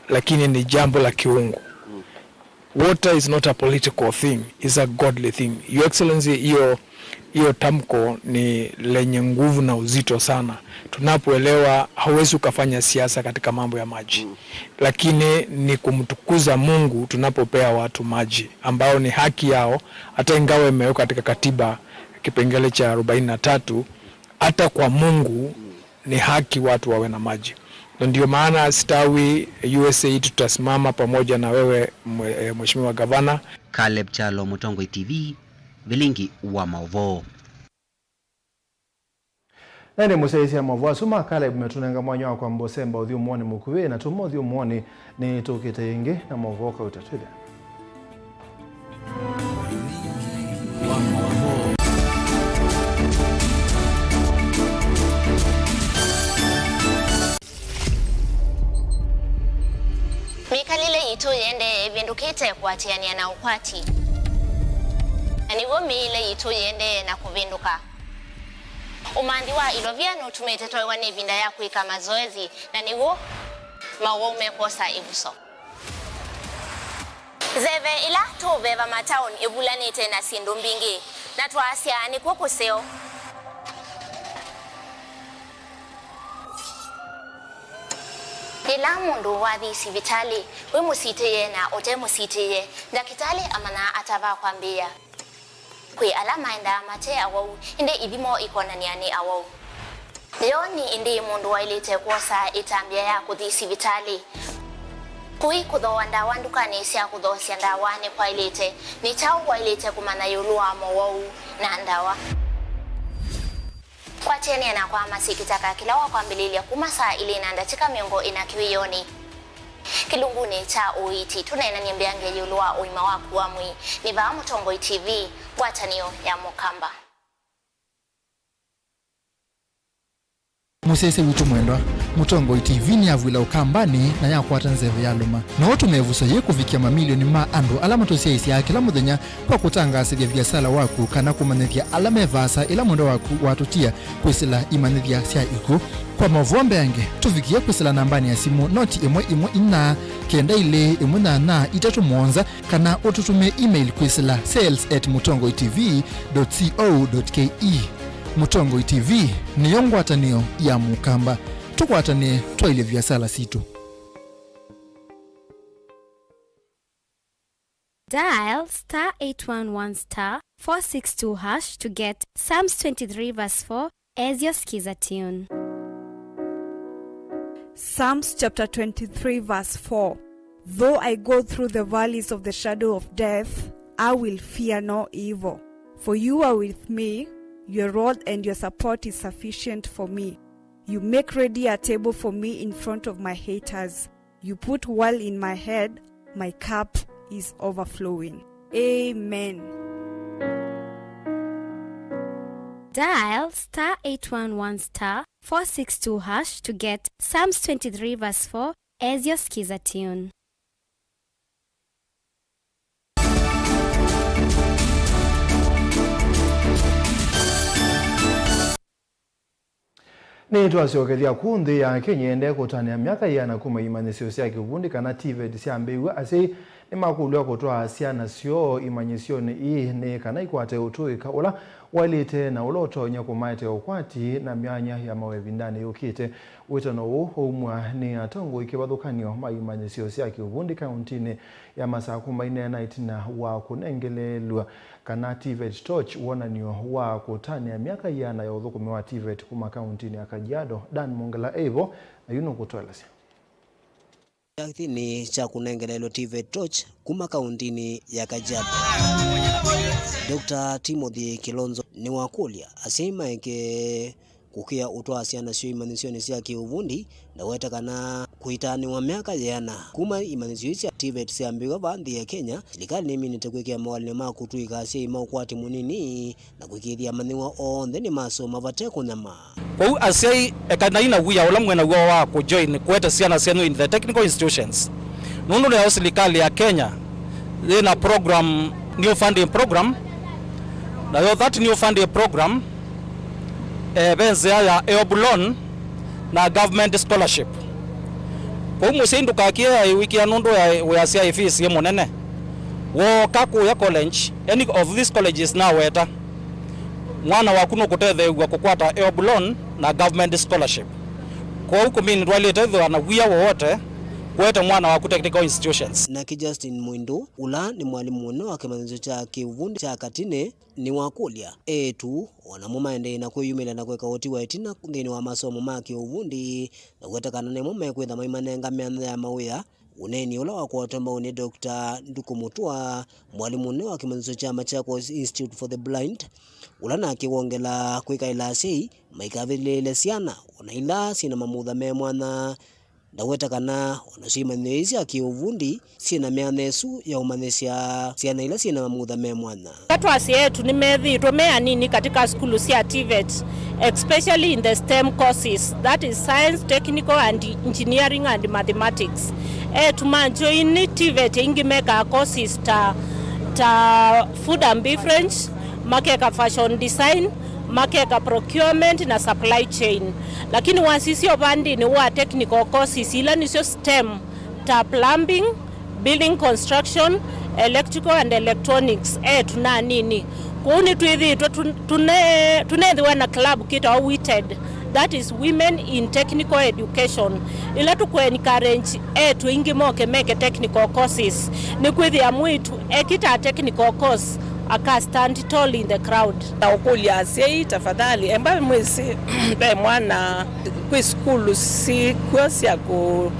lakini ni jambo la kiungu. Water is not a political thing, it's a godly thing. Your Excellency, hiyo, hiyo tamko ni lenye nguvu na uzito sana. Tunapoelewa, hauwezi ukafanya siasa katika mambo ya maji. Mm. Lakini ni kumtukuza Mungu tunapopea watu maji, ambao ni haki yao, hata ingawa imewekwa katika katiba kipengele cha arobaini na tatu, hata kwa Mungu ni haki watu wawe na maji. Na ndio maana Stawi U S A I D tutasimama pamoja na wewe, mwe-, eh, Mheshimiwa Gavana. Caleb Kyalo, Mũtongoi T V, Vilingi wa Maũvoo. Na ĩndĩ mũsyaĩĩsya maũvoo asu ma Caleb metũnenga mwanya wa kwamba ũsemba ũthyũmũonĩ mũkuvĩ, na tuma ũthyũmũonĩ nĩtũkĩte ĩngĩ na maũvoo kauta twĩthĩa. Mĩkalĩle yitũ yĩendee ĩvĩndũkĩte kũatĩanĩa na ũkwati, na nĩw'o mĩĩle yitũ yĩendee na kũvĩndũka. Ũmanthi wa ilovia nũtumĩte twaĩwa nĩ ĩvinda ya kwĩka mazoezi, na nĩw'o maũwau mekwosa ĩvuso. Nzeve ĩla tũũveva mataoni ĩvulanĩte na syĩndũ mbingĩ, na twaasya nĩkw'o kũseo. Yĩla mũndũ wathi sivitalĩ, wĩ mũsitĩĩe na ũte mũsitĩĩe, ndakĩtalĩ amanyaa ata va kwambĩĩa. Kwĩ ala maendaa mate awau, ĩndĩ ithimo ikonany'a nĩ awau. Yo nĩ ĩndĩĩ mũndũ waĩlĩte kwosa ĩtambya ya kũthi sivitalĩ? Kũi kũthooa ndawa ndukanĩ sya kũthoosya ndawa nĩkwaĩlĩte? Nĩ kyaũ waĩlĩte kũmanya ĩũlũ wa mowau na ndawa? Kwatĩanĩa nakwa Masĩ Kĩtaka kĩla wakwambĩlĩlya kuma saa ilĩ na ndatĩka mĩongo ĩna kĩwĩonĩ. Kĩlungunĩ kya ũiiti, tũneenany'e mbeange ĩũlũ wa ũima waku wa mwĩĩ. Nĩ vaa Mũtongoi T V, ngwatanĩo ya Mũkamba. Mũsyaĩĩsya witũ mwendwa, Mũtongoi T V nĩyavw'ĩla Ũkambanĩ na yakwata nzeve yalũma. No ũtũme ĩvuso yĩĩ kũvikĩa mamilioni ma andũ ala matũsyaĩĩsyaa kĩla mũthenya kwa kũtangaasĩthya viasala waku kana kũmanyĩthya ala me vaasa ĩla mwendwa waku watũtia kwĩsĩla imanyĩthya sya ikw'ũ. Kwa maũvoo mbeange, tũvikĩe kwĩsĩla nambanĩ ya simũ noti ĩmwe ĩmwe inya kenda ilĩ ĩmwe nyanya itatũ mũonza, kana ũtũtũmĩe email kwĩsĩla sales at mũtongoi T V dot co dot K E. Mũtongoi T V nĩyo ngwatanĩo ya Mũkamba. Tũkwatanĩe twaĩlye viasala sitũ. Dial star eight one one star four six two hash to get Psalms twenty-three verse four as your Skiza tune. Psalms chapter twenty-three, verse four. Though I go through the valleys of the shadow of death, I will fear no evil. For you are with me, your rod and your support is sufficient for me. You make ready a table for me in front of my haters. You put oil in my head, my cup is overflowing. Amen. Dial star eight one one star four six two hash to get Psalms twenty-three verse four as your Skiza tune. Nĩtwasyokethya kũũ nthĩ ya Kenya ĩendee kũtanĩa myaka ĩana kuma imanyĩsyo sya kĩuvundi kana TVET syambĩĩw'a, asyai nĩmakũlw'a kũtwaa syana syoo imanyĩsyonĩ ii nĩ kana ikwate ũtũĩka ũla waĩlĩte na ũla ũtonya kũmaetee ũkwati na myanya ya maũya ĩvindanĩ yũkĩte. Wĩtano ũũ waumw'a nĩ atongoi kĩvathũkany'o ma imanyĩsyo sya kĩuvundi kaũntinĩ ya Masakũ maineena ĩtina wa kũnengeleelw'a kana TVET torch, wonany'o wa kũtanĩa myaka ĩana ya ũthũkũmi wa TVET kuma kaũntinĩ ya Kajiado. Dan Mongela e vo na yu nũkũtũelesya. Kyathĩnĩ kya kũnengeleelw'a TVET torch kuma kaũntinĩ ya Kajiado, Doctor Timothy Kilonzo nĩwakũlya asyai maeke kũkĩa ũtwaa syana syoo imanyĩsyonĩ sya kĩuvundi, na weta kana kũitanĩwa myaka yĩana kuma imanyĩsyo ii sya TVET syambĩĩw'a vaa nthĩ ya Kenya, silikalĩ nĩminĩte kwĩkĩa mawalany'o ma kũtũĩka asyai ma ũkwati mũnini na kũĩkĩĩthya amanyĩw'a onthe nĩmasoma vate kũnyamaa. Kwoou asyai, ekanai na wia ũla mwĩ naw'o wa kũjoin kũete syana syenyu in the technical institutions, nũndũ nĩyo silikalĩ ya Kenya yĩ na program, new funding program, nayo that new funding program, eh, ve nzĩa ya help loan na government scholarship. Kwoou mũsyai ndũkakĩe aĩwĩkĩa nũndũ ya wĩasya fees yĩ mũnene. Wooka kũya college, any of these colleges naweta, mwana waku nũkũtetheew'a kũkwata help loan na government scholarship. Kwoou kũmini ndwaĩlĩte ĩthĩwa na wia wowote kũete mwana waku technical institutions. Nake Justin Mwindu, ũla nĩ mwalimũ mũnene wa kĩmanyĩsyo kya kĩuvundi kya Katinĩ, nĩwakũlya eĩtu o namo maendee na kwĩyumĩlya na kũeka ũti wa ĩtina nthĩnĩ wa masomo ma kĩuvundi, na kũweta kana nĩmo mekwĩtha maimanenga myanya ya mawĩa. Ũneeni ũla wakwatwa mbau nĩ Doctor Nduku Mutua, mwalimũ mũnene wa kĩmanyĩsyo kya Machakos Institute for the Blind, ũla nake wongela kwĩkaĩla asyai maikavĩlĩĩle syana o na ila syĩ na mamutha me mwanya. Ndaweta kana o nasyo imanyĩsyo ii sya kĩ-ũvundi syĩ na myanya ĩsu ya ũmanyĩsya syana ila syĩ na mamutha me mwanya. Eka twasye eĩtu nĩmethĩĩtwe me anini katika sukulu sya TVET, especially in the STEM courses, that is science, technical and engineering and mathematics. Eĩtu ma join TVET aingĩ mekaa courses ta, ta food and beverage, makeka fashion design, makeka procurement na supply chain. Lakini wasisya ũvandĩnĩ wa technical courses, ila nĩsyo STEM, ta plumbing, building construction, electrical and electronics, eĩtu na anini. Kwoou nĩtwĩthĩĩtwe tũ-, tũne-, tũneethĩwa na club kĩtawa WITED, that is Women in Technical Education, ĩla tũkũ encourage eĩtu aingĩ moke meke technical courses, nĩkwĩthĩa mwĩĩtu ekĩtaa technical course aka stand tall in the crowd. Na ũkũlya asyai, tafadhali, emba mwĩsĩ ve mwana kwĩ sukulu sikw'o sya kũ-,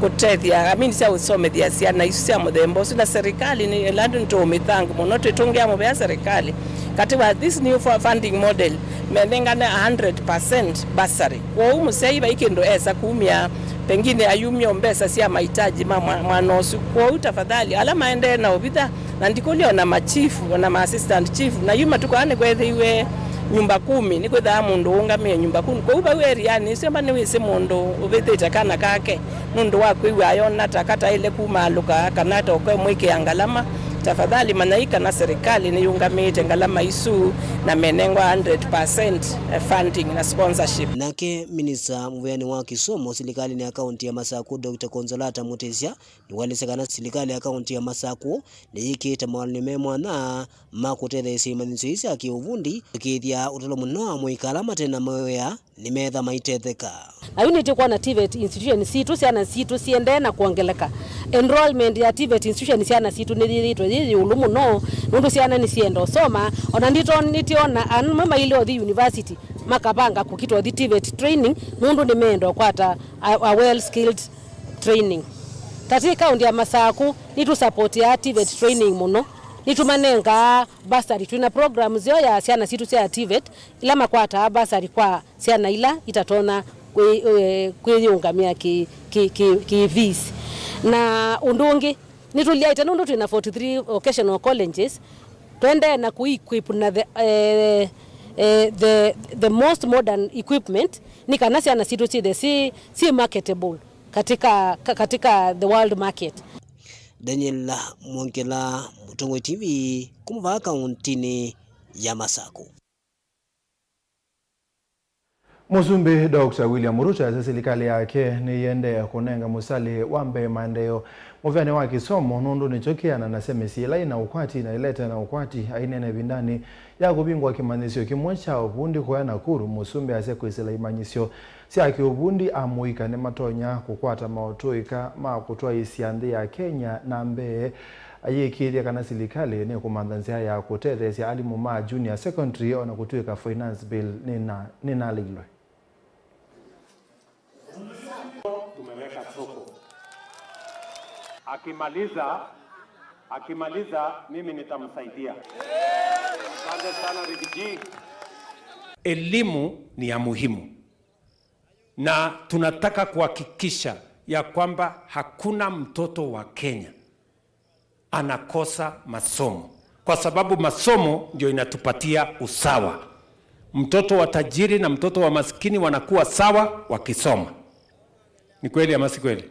kũtethya, I mean, sya ũsomethya syana isu sya mũthemba ũsu, na serikali nĩ, ĩla nĩtũũmĩthangu mũno, twĩtũngĩa mũvea serikali. Katĩ wa this new fu-, funding model, menengane a hundred percent bursary. Kwoou mũsyai vai kĩndũ esa kumya, pengine ayumya mbesa sya mahitaji ma mwa-, mwana ũsu. Kwoou tafadhali, ala maendee na ũvitha, na ndikũlya ona ma chief, ona ma assistant chief, na yu matukũ aa nĩkwethĩiwe Nyũmba kumi, nĩkwĩthaa mũndũ ũũngamĩe nyũmba kumi. Kwoou vau erianĩ ĩsu amba nĩwĩsĩ mũndũ ũvĩthĩte kana kake nũndũ wa kwĩw'a ayona ta kataĩle kumaalũka kana ta ũkamwĩkĩa ngalama, tafadhali manyai kana serikali nĩyũngamĩĩte ngalama isu na menengwa one hundred percent funding na sponsorship. Nake minista mũvĩanĩ wa kĩsomo silikalĩnĩ ya kaunti ya Masakũ, Doctor Consolata Mutisya, nĩwaelesya kana silikalĩ ya kaunti ya Masakũ nĩyĩkĩĩte mawalany'o me mwanya ma kũtetheesya imanyĩsyo ii sya kĩũvundi kũĩkĩĩthya ũtalo mũnene wa amũika ala mate na mawĩa nĩmetha maitetheka. Na yu nĩtũkwona TVET institution sitũ, syana sitũ siendee na kwongeleka. Enrollment ya TVET institution, syana sitũ nĩyĩthĩĩtwe yĩ ĩũlũ mũno, nũndũ syana nĩsyenda ũsoma. Ona ndito nĩtĩona amwe mailye ũthi university makavanga kũkita ũthi TVET training, nũndũ nĩmeenda ũkwata a, a well skilled training. Ta twĩ kaunti ya Masakũ, nĩtũsapotiaa TVET training mũno. Nĩtũmanengaa bursary. Twĩna program nzeo ya syana sitũ sya TVET, ila makwataa bursary kwa syana ila itatonya kwĩ-, eh, kwĩyĩũngamĩa kĩ, kĩ, kĩ, kĩ fees. Na ũndũ ũngĩ, nĩtũlyaĩte nũndũ twĩna forty-three vocational colleges, tũendee na kũ-equip na the, eh, eh, the, the most modern equipment, nĩ kana syana sitũ syĩthe syĩ, syĩ marketable katika, ka-, katika the world market. Daniel Mwongela, Mũtongoi TV, kuma vaa kauntinĩ ya Masakũ. Mũsumbĩ Doctor William Ruto asya silikalĩ yake nĩyĩendee kũnenga mũsalĩ wa mbee maendeeo mũvĩanĩ wa kĩsomo, nũndũ nĩkyo kĩananasya mĩsyĩ ĩla ĩna ũkwati na ĩla ĩte na ũkwati. Aineena ĩvindanĩ ya kũvingũa kĩmanyĩsyo kĩmwe kya ũvundi kũya Nakuru, mũsumbĩ asya kwĩsĩla imanyĩsyo sya kĩũvundi, amũika nĩmatonya kũkwata maũtũĩka ma kũtwaĩĩsya nthĩ ya Kenya na mbee. Ayĩkĩĩthya kana silikalĩ nĩkũmantha nzĩa ya kũtetheesya alimũ ma junior secondary o na kũtw'ĩka finance bill nĩna-, nĩnalĩlwe. Tumeweka soko. Akimaliza, akimaliza, mimi nitamsaidia. Asante sana, Riggy G. Elimu ni ya muhimu. Na tunataka kuhakikisha ya kwamba hakuna mtoto wa Kenya anakosa masomo, kwa sababu masomo ndio inatupatia usawa. Mtoto wa tajiri na mtoto wa maskini wanakuwa sawa wakisoma. Ni kweli ama si kweli?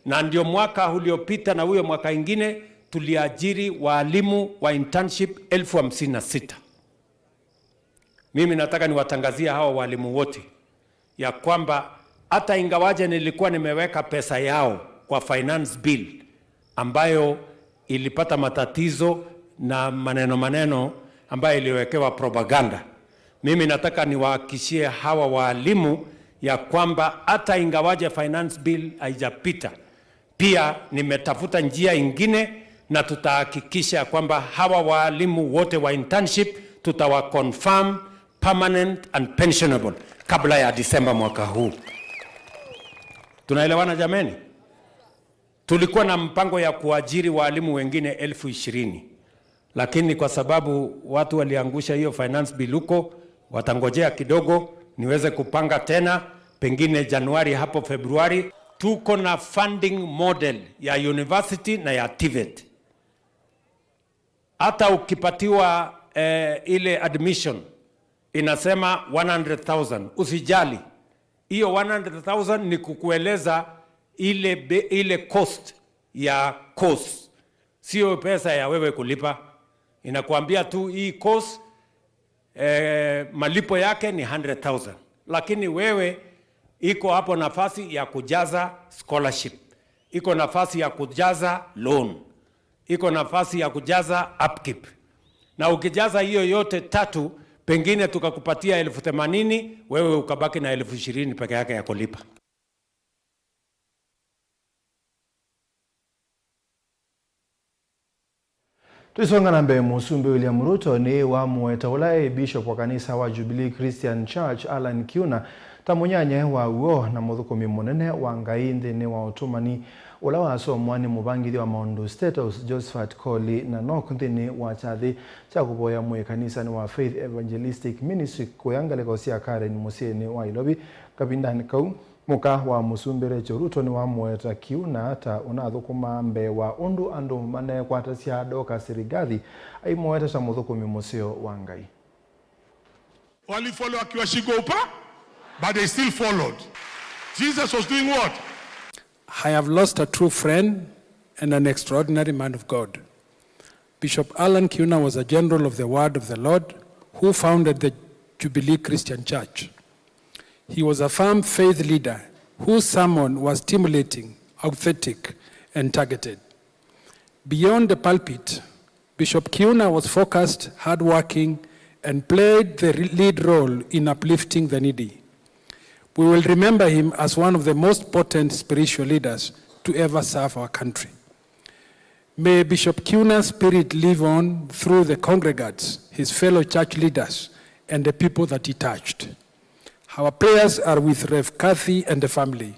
Na ndio mwaka uliopita na huyo mwaka ingine tuliajiri waalimu wa internship elfu hamsini na sita. Mimi nataka niwatangazie hawa walimu wote ya kwamba hata ingawaje nilikuwa nimeweka pesa yao kwa finance bill ambayo ilipata matatizo na maneno maneno ambayo iliwekewa propaganda, mimi nataka niwahakikishie hawa walimu ya kwamba hata ingawaje finance bill haijapita, pia nimetafuta njia ingine na tutahakikisha kwamba hawa walimu wote wa internship tutawa confirm permanent and pensionable kabla ya Disemba mwaka huu. Tunaelewana jameni? Tulikuwa na mpango ya kuajiri walimu wengine elfu ishirini. Lakini kwa sababu watu waliangusha hiyo finance bill huko, watangojea kidogo niweze kupanga tena, pengine Januari hapo Februari. Tuko na funding model ya university na ya TVET. Hata ukipatiwa, eh, ile admission inasema one hundred thousand, usijali. Hiyo one hundred thousand ni kukueleza ile be-, ile cost ya course, sio pesa ya wewe kulipa. Inakuambia tu hii course, eh, malipo yake ni hundred thousand, lakini wewe iko hapo nafasi ya kujaza scholarship, iko nafasi ya kujaza loan, iko nafasi ya kujaza upkeep. Na ukijaza hiyo yote tatu, pengine tukakupatia elfu themanini, wewe ukabaki na elfu ishirini peke yake ya kulipa. Tũisonga na mbee, Mũsumbĩ William Ruto nĩ wamũeta ũla e Bishop wa kanisa wa Jubilee Christian Church, Allan Kiuna, ta mũnyanyae wa w'o na mũthũkũmi mũnene wa Ngai nthĩnĩ wa ũtũmani, ũla wasomwa nĩ mũvangĩthya wa maũndũ State House, Josephat Koli Nanok, nthĩnĩ wa kyathĩ kya kũvoya mwĩĩ kanisanĩ wa Faith Evangelistic Ministry kũya ngalĩko sya Karen mũsyĩnĩ wa Ilovi kavindanĩ kau. Mũka wa Mũsumbĩ Rachel Ruto nĩwamũeta Kiuna ta ũnathũkũmaa mbee wa ũndũ andũ maneekwatasya Dorcas Rigathi, aimũeta ta mũthũkũmi mũseo wa Ngai. Walifollow wakiwa shingo upa, but they still followed. Jesus was doing what? I have lost a true friend and an extraordinary man of God. Bishop Alan Kiuna was a general of the Word of the Lord who founded the Jubilee Christian Church. He was a firm faith leader whose sermon was stimulating, authentic, and targeted. Beyond the pulpit, Bishop Kiuna was focused, hardworking, and played the re- lead role in uplifting the needy. We will remember him as one of the most potent spiritual leaders to ever serve our country. May Bishop Kiuna's spirit live on through the congregants, his fellow church leaders, and the people that he touched. Our prayers are with Rev Kathy and the family,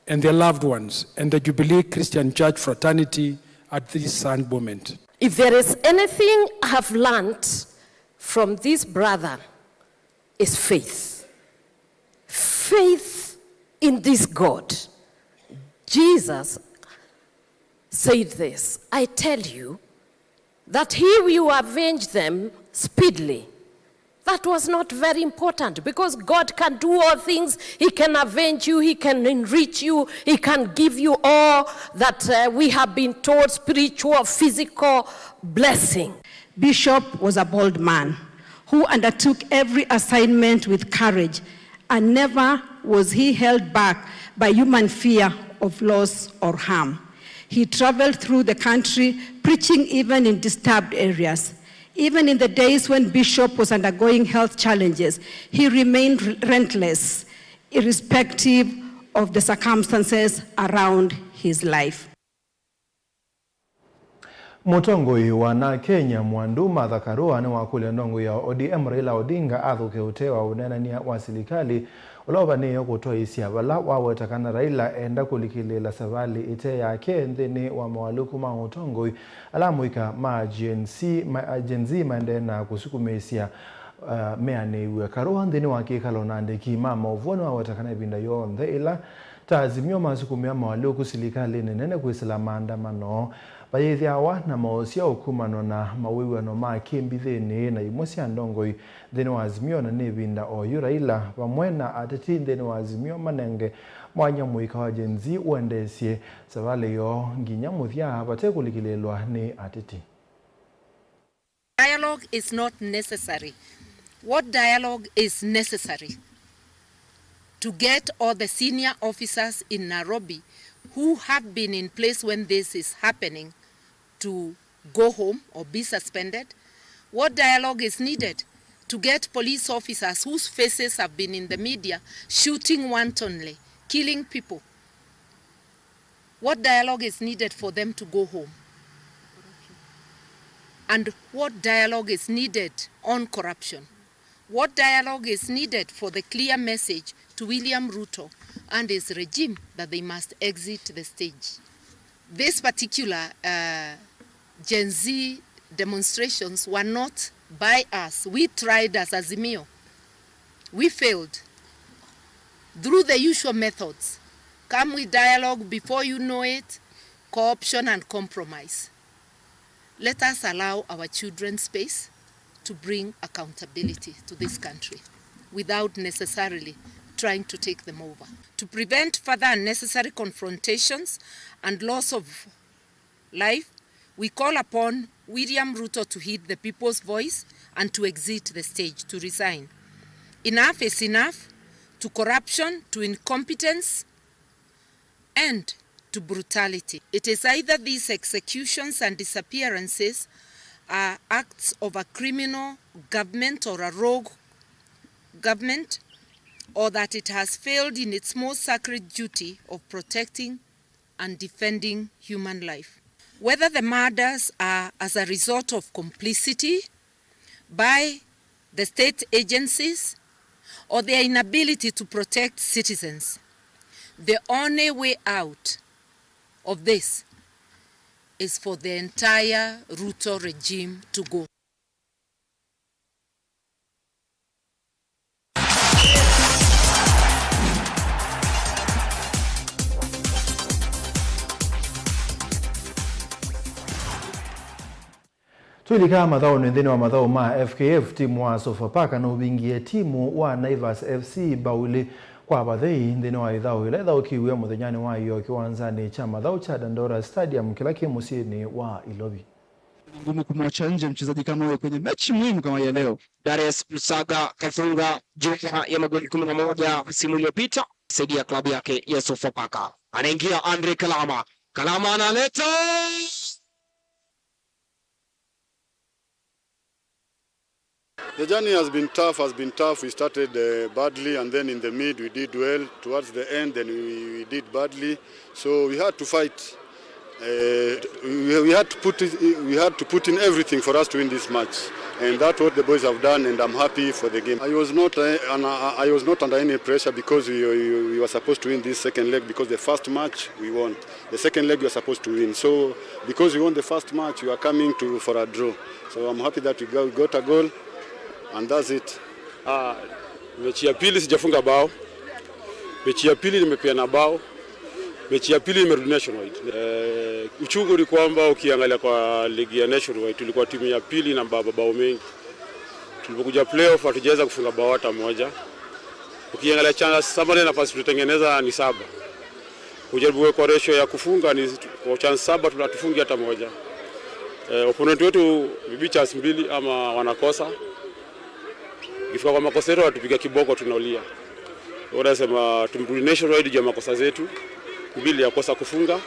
and their loved ones, and the Jubilee Christian Church fraternity at this sad moment. If there is anything I have learnt from this brother, is faith. Faith in this God. Jesus said this, "I tell you that he will avenge them speedily." That was not very important, because God can do all things. He can avenge you, he can enrich you, he can give you all that, uh, we have been told, spiritual, physical blessing. Bishop was a bold man who undertook every assignment with courage, and never was he held back by human fear of loss or harm. He traveled through the country preaching even in disturbed areas. Even in the days when Bishop was undergoing health challenges, he remained relentless, irrespective of the circumstances around his life. Mũtongoi wa na Kenya Mwandu Martha Karua nĩwakũlya ndongoi ya O D M Raila Odinga athũke ũtee wa ũneenany'a wa silikalĩ ũla ũvanĩĩe kũtwaĩĩsya vala waweta kana Raila eenda kũlikĩlĩĩla savalĩ ĩte yake nthĩnĩ wa moalyũku ma ũtongoi ala amũika ma Gen Z, ma, Gen Z maendee na kũsukumĩĩsya, uh, meanĩw'e. Karua nthĩnĩ wa kĩkalo na andĩki ma maũvoo nĩwaweta kana ĩvinda yonthe ĩla ta Azimio masũkũmĩa moalyũku silikalĩnĩ nene kwĩsĩla maandamano, vayĩthĩawa na maũsyao kumanwa na mawĩw'ano ma kĩmbithĩnĩ na imwe sya ndongoi nthĩnĩ wa Azimio, na nĩ ĩvinda o yu Raila vamwe na ateti nthĩnĩ wa Azimio manenge mwanya mũika wa Gen Z ũendeesye savalĩ yoo nginya mũthya vate kũlikĩlĩĩlwa nĩ ateti. Dialogue is not necessary. What dialogue is necessary? To get all the senior officers in Nairobi who have been in place when this is happening to go home or be suspended? What dialogue is needed to get police officers whose faces have been in the media shooting wantonly, killing people? What dialogue is needed for them to go home? And what dialogue is needed on corruption? What dialogue is needed for the clear message to William Ruto and his regime that they must exit the stage? This particular, uh, Gen Z demonstrations were not by us. We tried as Azimio. We failed. Through the usual methods, come with dialogue, before you know it, co-option and compromise. Let us allow our children space to bring accountability to this country without necessarily trying to take them over. To prevent further unnecessary confrontations and loss of life, we call upon William Ruto to heed the people's voice and to exit the stage, to resign. Enough is enough to corruption, to incompetence, and to brutality. It is either these executions and disappearances are acts of a criminal government or a rogue government, or that it has failed in its most sacred duty of protecting and defending human life. Whether the murders are as a result of complicity by the state agencies or their inability to protect citizens, the only way out of this is for the entire Ruto regime to go. Twĩlika mathaũnĩ nthĩnĩ wa mathaũ ma F K F, timu wa Sofapaka nũvingie timu wa Naivas F C mbao ilĩ kwa vathei nthĩnĩ wa ĩthaũ ĩla ĩthaũkĩiw'e mũthenyanĩ wa ĩyoo kĩwanzanĩ kya mathaũ kya Dandora Stadium kĩla kĩ mũsyĩnĩ wa Ilovi. Ni ngumu kumwacha nje mchezaji kama huyo kwenye mechi muhimu kama ya leo. Darius Lusaga kafunga jumla ya magoli kumi na moja msimu uliopita, saidia klabu yake ya Sofapaka. Anaingia Andre Kalama. Kalama analeta. The journey has been tough, has been tough. We started, uh, badly, and then in the mid we did well. Towards the end, then we, we did badly. So we had to fight. Uh, we, we had to put it, we had to put in everything for us to win this match, and that's what the boys have done, and I'm happy for the game. I was not, uh, an, I was not under any pressure because we, we, we were supposed to win this second leg, because the first match we won, the second leg we were supposed to win. So because we won the first match, we are coming to for a draw. So I'm happy that we got, we got a goal, and that's it. Ah, mechi ya pili sijafunga bao. Mechi ya pili nimepeana bao. Mechi ya pili nimerudi nationwide. Eh, uchungu ni kwamba ukiangalia kwa ligi ya nationwide, tulikuwa timu ya pili na mabao mengi. Tulipokuja playoff, hatujaweza kufunga bao hata moja. Ukiangalia chance saba, nafasi tutengeneza ni saba. Kujaribu kwa ratio ya kufunga ni kwa chance saba, tuna-, hatufungi hata moja. Eh, opponent wetu maybe chance mbili ama wanakosa. Ikifika kwa makosa yetu, watupiga kiboko, tunaulia. Wanasema tumrudi nationwide juu ya makosa zetu mbili, ya kosa kufunga